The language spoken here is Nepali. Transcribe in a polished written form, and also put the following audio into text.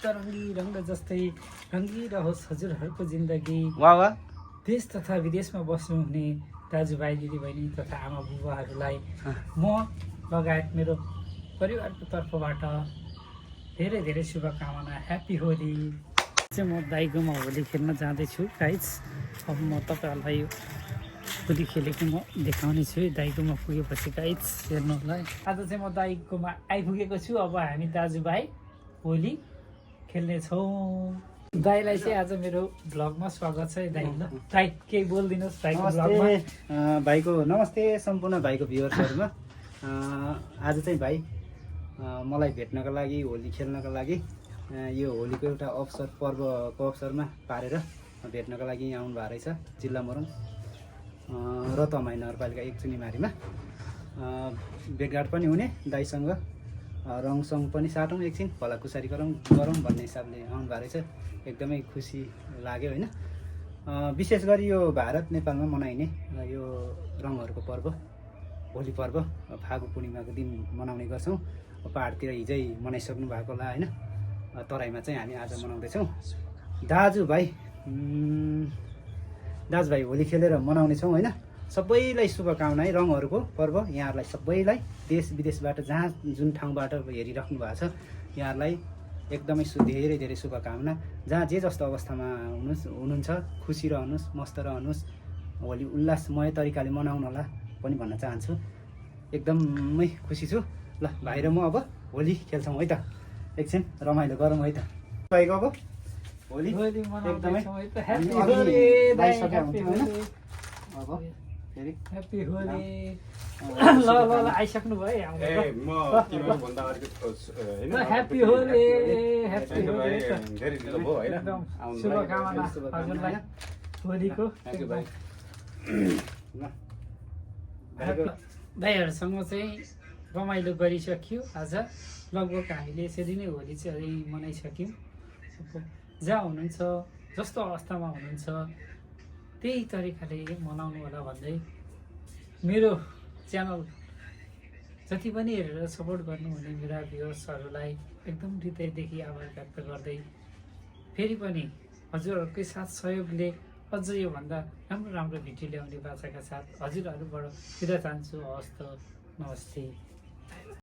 तरङ्गी रङ्ग जस्तै रङ्गिरहोस् हजुरहरूको जिन्दगी। वाह वाह। देश तथा विदेशमा बस्नुहुने दाजुभाइ दिदीबहिनी तथा आमा बुबाहरूलाई म लगायत मेरो परिवारको तर्फबाट धेरै धेरै शुभकामना। ह्याप्पी होली। चाहिँ म दाइकोमा होली खेल्न जाँदैछु गाइज। अब म तपाईँहरूलाई होली खेलेको म देखाउने छु दाइकोमा पुगेपछि गाइज, हेर्नु होला। आज चाहिँ म दाइकोमा आइपुगेको छु। अब हामी दाजुभाइ होली खेल्नेछौँ। दाइलाई चाहिँ आज मेरो भ्लगमा स्वागत छ है दाइ। ल दाइ केही बोलिदिनुहोस् दाइको भ्लगमा। भाइको नमस्ते सम्पूर्ण भाइको भ्युअर्सहरूमा। आज चाहिँ भाइ मलाई भेट्नको लागि, होली खेल्नको लागि, यो होलीको एउटा अवसर पर्वको अवसरमा पारेर भेट्नको लागि यहाँ आउनु भएको रहेछ जिल्ला मोरङ र तमाई नगरपालिका 1 चुनीमारीमा। भेटघाट पनि हुने दाइसँग, रङसङ पनि साटौँ, एकछिन भलाकुसारी गरौँ भन्ने हिसाबले आउनु भएको रहेछ। एकदमै खुसी लाग्यो होइन। विशेष गरी यो भारत नेपालमा मनाइने यो रङहरूको पर्व होली पर्व फागु पूर्णिमाको दिन मनाउने गर्छौँ। पहाडतिर हिजै मनाइसक्नु भएको होला होइन। तराईमा चाहिँ हामी आज मनाउँदैछौँ। दाजुभाइ होली खेलेर मनाउनेछौँ होइन। सबैलाई शुभकामना है। रङहरूको पर्व यहाँहरूलाई सबैलाई देश विदेशबाट जहाँ जुन ठाउँबाट हेरिराख्नु भएको छ यहाँहरूलाई एकदमै धेरै धेरै शुभकामना। जहाँ जे जस्तो अवस्थामा हुनुहुन्छ खुसी रहनुहोस्, मस्त रहनुहोस्, होली उल्लासमय तरिकाले मनाउनु होला पनि भन्न चाहन्छु। एकदमै खुसी छु। ल भाइ र म अब होली खेल्छौँ है त। एकछिन रमाइलो गरौँ है त। भाइको अब होली एकदमै अब फेरि ह्याप्पी होली। ल ल ल आइसक्नु भयो है। Happy Holi, happy Holi. एकदम शुभकामना हजुरलाई होलीको। भाइहरूसँग चाहिँ रमाइलो गरिसक्यो आज। लगभग हामीले यसरी नै होली चाहिँ मनाइसक्यौँ। जहाँ हुनुहुन्छ, जस्तो अवस्थामा हुनुहुन्छ त्यही तरिकाले मनाउनु होला भन्दै मेरो च्यानल जति पनि हेरेर सपोर्ट गर्नुहुने मेरा भ्युअर्सहरूलाई एकदम हृदयदेखि आभार व्यक्त गर्दै फेरि पनि हजुरहरूकै साथ सहयोगले अझ योभन्दा राम्रो राम्रो भिडियो ल्याउने बाचाका साथ हजुरहरूबाट बिदा चाहन्छु। हवस् त, नमस्ते।